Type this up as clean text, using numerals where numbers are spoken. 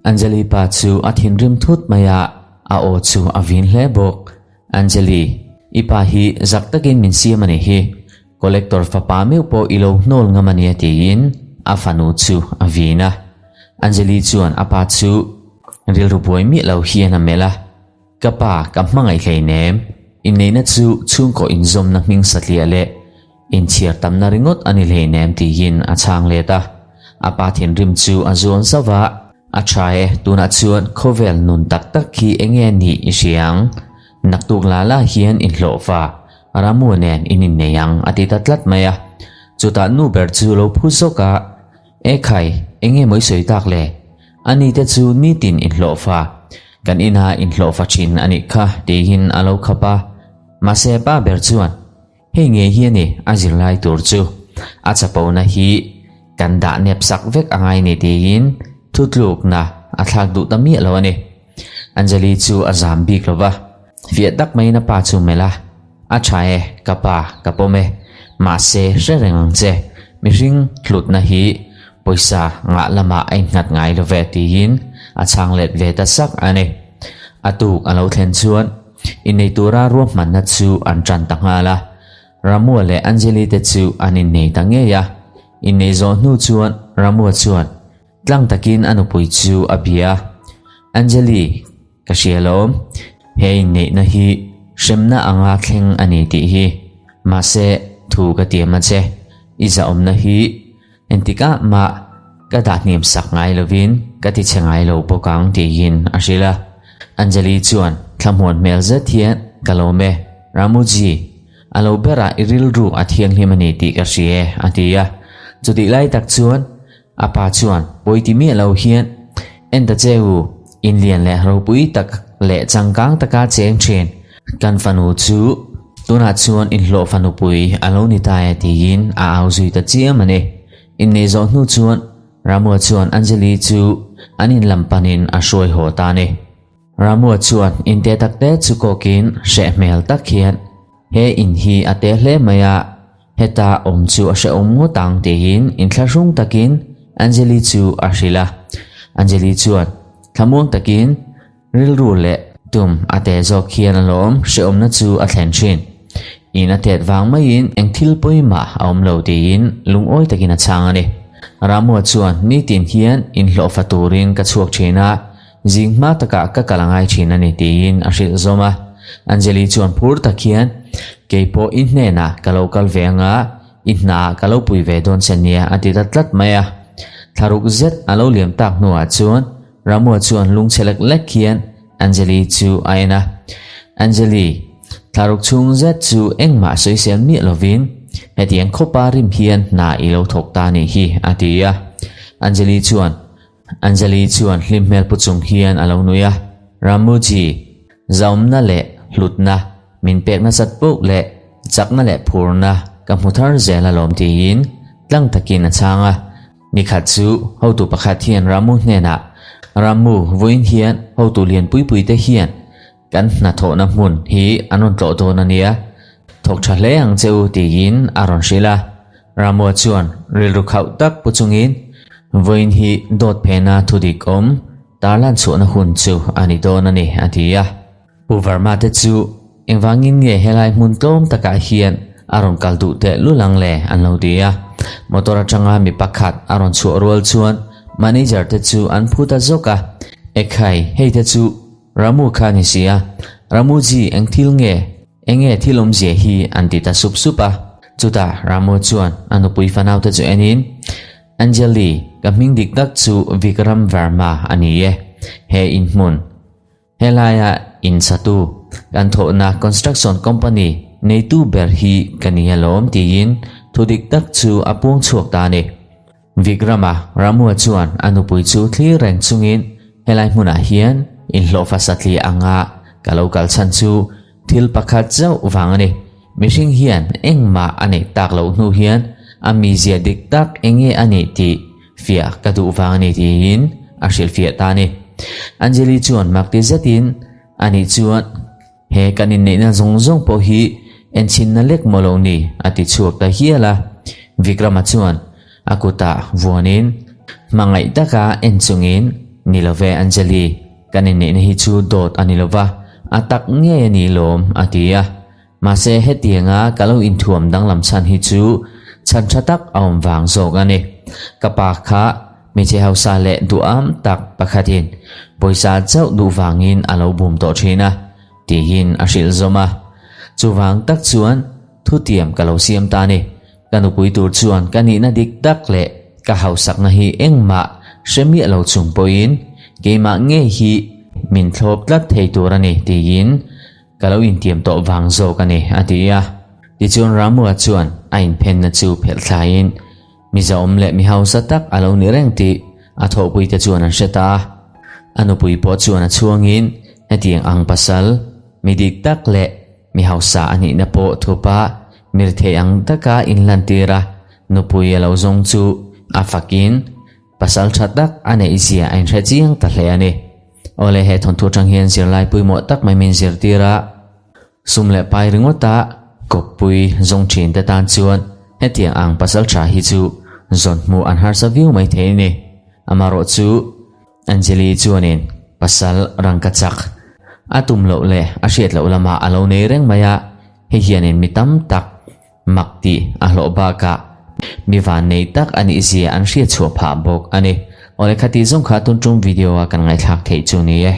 Anjali pa chu a thinrim thut mai a, a aw chu a vin hle bawk. Anjali, i pa hi zak takin min siam a nih hi. Collector fapa meuh pawh i lo hnawl ngam a nia tiin a fanu chu a vin a. Anjali chuan a pa chu rilru buai miah lo hian a melh a. Ka pa, ka hmangaih hleinem. Inneihna chu chhungkaw inzawmna hming satliah leh inchhiar tamna ringawt a ni hleinem tiin a chhang let a. A pa thinrim chu a zuan zauh a, A tha e, tunah chuan khawvel nun tak tak hi enge nih i hria ang? Naktuk la la hian inhlawhfa Ramu nen in innei ang a ti ta tlat mai a. Chutah nu ber chu lo phu zawk a, E khai, enge maw i sawi tak le? Ani te chu nitin inhlawhfa, kan ina inhlawhfa thin a nih kha tiin a lo khap a. Mahse pa ber chuan, Hei ngei hi a ni a zirlai tur chu, a chapona hi kan dah nep sak vek a ngai ni tiin thutlukna a thlak duh ta miah lo a ni. Anjali chu a zam bik lo va, fiah tak maiin a pa chu melh a, A tha e, ka pa, ka pawm e. Mahse, hre reng ang che, mihring hlutna hi pawisa ngah lamah a innghat ngai lo ve tiin a chhang let ve ta sak a ni. A tuk a lo thlen chuan innei tura ruahmanna chu an tan ta nghal a, Ramua leh Anjali te chu an innei ta ngei a. Innei zawh hnu chuan Ramua chuan tlang takin a nupui chu a bia a, Anjali, Ka hria lawm, he inneihna hi hremna anga thleng a ni tih hi. Mahse, thu ka tiam a che, i zahawmna hi entikah mah ka dah hniam sak ngai lovin ka ti che ngai lo bawk ang tiin a hrilh a. Anjali chuan thlamuan hmel zet hian ka lawm e, Ramuji, a lo berah i rilru a thianghlim a ni tih ka hria e a ti a. Chutih lai tak chuan A pa chuan pawi ti miah lo hian, En ta che u, inlian leh ropui tak leh changkang taka cheng thin kan fanu chu tunah chuan inhlawh fanupui a lo ni ta e tiin a au zui ta chiam a ni. Inneih zawh hnu chuan Ramua chuan Anjali chu an in lam panin a hruai haw ta a ni. Ramua chuan inte takte chu kawkin hreh hmel tak hian he in hi a te hle mai a, Heta awm chu a hrehawm ngawt ang tiin inthlahrung takin Anjali chu a hrilh a. Anjali chuan thlamuang takin rilru leh tum a te zawk hian alawm hrehawmna chu a thlen thin. In a tet vang maiin eng thil pawimah a awm lo tiin lungawi takin a chhang a ni. Ramua chuan nitin hian inhlawhfa turin ka chhuak thin a, zing hma takah ka kal a ngai thin a ni tiin a hrilh zawm a. Anjali chuan phur tak hian, Keipawh i hnenah ka lo kal ve anga, i hnaah ka lo pui ve dawn che nia a ti ta tlat mai a. Thlaruk zet a lo liam tak hnuah chuan Ramua chuan lungchhe lek lek hian Anjali chu a en a. Anjali, thlaruk chhung zet chu engmah sawisel miah lovin hetiang khawpa rim hian hna i lo thawk ta nih hi a ti a. Anjali chuan, Anjali chuan hlim hmel pu chung hian a lo nui a, Ramuji, zaumna leh hlutna min pek nasat poh leh chakna leh phurna ka hmu thar zel alawm tiin tlang takin a chhang a. Nikhat chu hotu pakhat hian Ramu hnenah, Ramu, vawiin hian hotu lian pui pui te hian kan hnathawhna hmun hi an rawn tlawh dawn a nia, thawk tha hle ang che u tiin a rawn hrilh a. Ramua chuan rilru khauh tak pu chungin vawiin hi dawt phena thudik awm tarlan chhuahna hun chu a ni dawn a ni a ti a. Pu Verma te chu engvangin nge helai hmun tlawm takah hian a rawn kal duh teh lul ang le an lo ti a. Motor atanga mi pakhat a rawn chhuah rual chuan manager te chu an phu ta zawk a, Ekhai, hei te chu Ramu kha ni si a, Ramu ji eng thil nge, enge thil awmzia hi an ti ta sup sup a. Chutah Ramu chuan a nupui fanaute chu enin, Anjali, ka hming dik tak chu Vikram Verma a ni e, he inhmun, helaia in satu, kan thawhna construction company neitu ber hi ka ni alawm tiin thu dik tak chu a puang chhuak ta a ni. Vikrama, Ramua chuan a nupui chu thlir reng chungin helai hmunah hian inhlawhfa satliah anga ka lo kal chhan chu thil pakhat zauh vang a ni. Mihring hian engmah a neih tak loh hnu hian a mizia dik tak enge a nih tih fiah ka duh vang a ni tiin a hrilhfiah ta a ni. Anjali chuan makti zetin ani chuan He kan inneihna zawng zawng pawh hi enchhinna lek maw lo ni? a ti chhuak ta hial a. Vikrama chuan a kutah vuanin. Hmangaih taka en chungin, Ni lo ve Anjali, kan inneihna hi chu dawt a ni lo va, a tak ngei a ni lawm, a ti a. Mahse hetianga ka lo inthuam danglam chhan hi chu chhan tha tak a awm vang zawk a ni. Ka pa kha hmeichhe hausa leh duham tak pakhatin pawisa chauh duh vangin a lo bum tawh thin a, tiin a hrilh zawm a. Chuvang tak chuan thutiam ka lo siam ta a ni. Ka nupui tur chuan ka nihna dik tak leh ka hausakna hi engmah hre miah lo chung pawhin keimah ngei hi min thlawp tlat thei tur a ni tiin Ka lo intiam tawh vang zawk a ni, a ti a. Tichuan Ramua chuan a inphenna chu phelh thlaiin mi zahawm leh mi hausa tak a lo ni reng tih a thawhpuite chuan an hre ta a. A nupui pawh chuan a chhuangin hetiang ang pasal, mi dik tak leh mi hausa a nihna pawh thupa mirthei ang taka inlantir a nupui a lo zawng chu a fakin pasal tha tak a neih zia a inhre chiang ta hle a ni. Awle he thawnthu atang hian zirlai pawimawh tak mai min zirtir a, sum leh pai ringawta kawppui zawng thin te tan chuan hetiang ang pasal tha hi chu zawn hmuh an harsa viau mai thei a ni. Amarawh chu Anjali chuanin pasal rangka chak a tum loh leh a hriat loh lamah a lo nei reng mai a, hei hianin mi tam tak Mak tih a hlawh bakah mi vannei tak a nih zia an hriat chhuah phah bawk a ni. Awle khati zawng kha tun tum video a kan ngaihthlak theih chu ni e.